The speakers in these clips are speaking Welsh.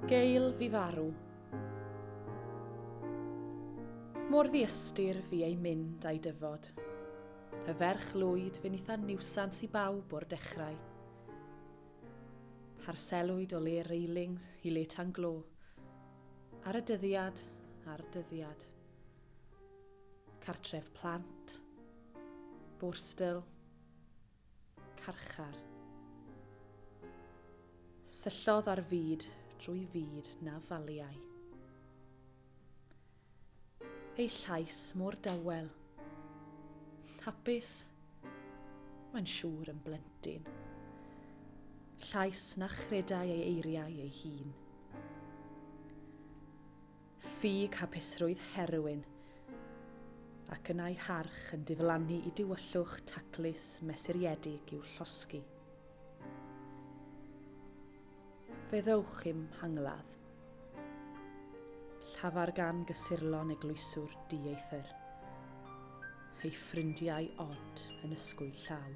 Gail fu farw. Mor ddiystyr fu ei mynd a'i dyfod. Y ferch lwyd fu'n eitha niwsans i bawb o'r dechrau. Parselwyd o le railings i le tan glo. Ar y dyddiad, a'r dyddiad. Cartref plant. Borstal. Carchar. Syllodd ar fyd drwy fyd na faliai. Ei llais mor dawel. Hapus. Mae'n siŵr yn blentyn. Llais na chredai ei eiriau ei hun. Ffug hapusrwydd heroin, ac yna'i harch yn diflannu i dywyllwch taclus mesuriedig i'w llosgi. Fe ddowch i'm hangladd. Llafar gan gysurlon eglwyswr dieithr. Ei ffrindiau od yn ysgwyd llaw.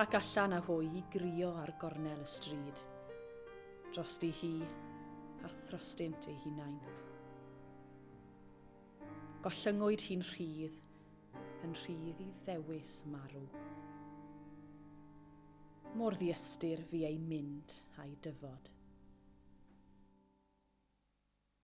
Ac allan â hwy i grio ar gornel y stryd. Drosti hi, a throstynt eu hunain. Gollyngwyd hi'n rhydd, yn rhydd i ddewis marw. Mor ddiystyr fu ei mynd a'i dyfod.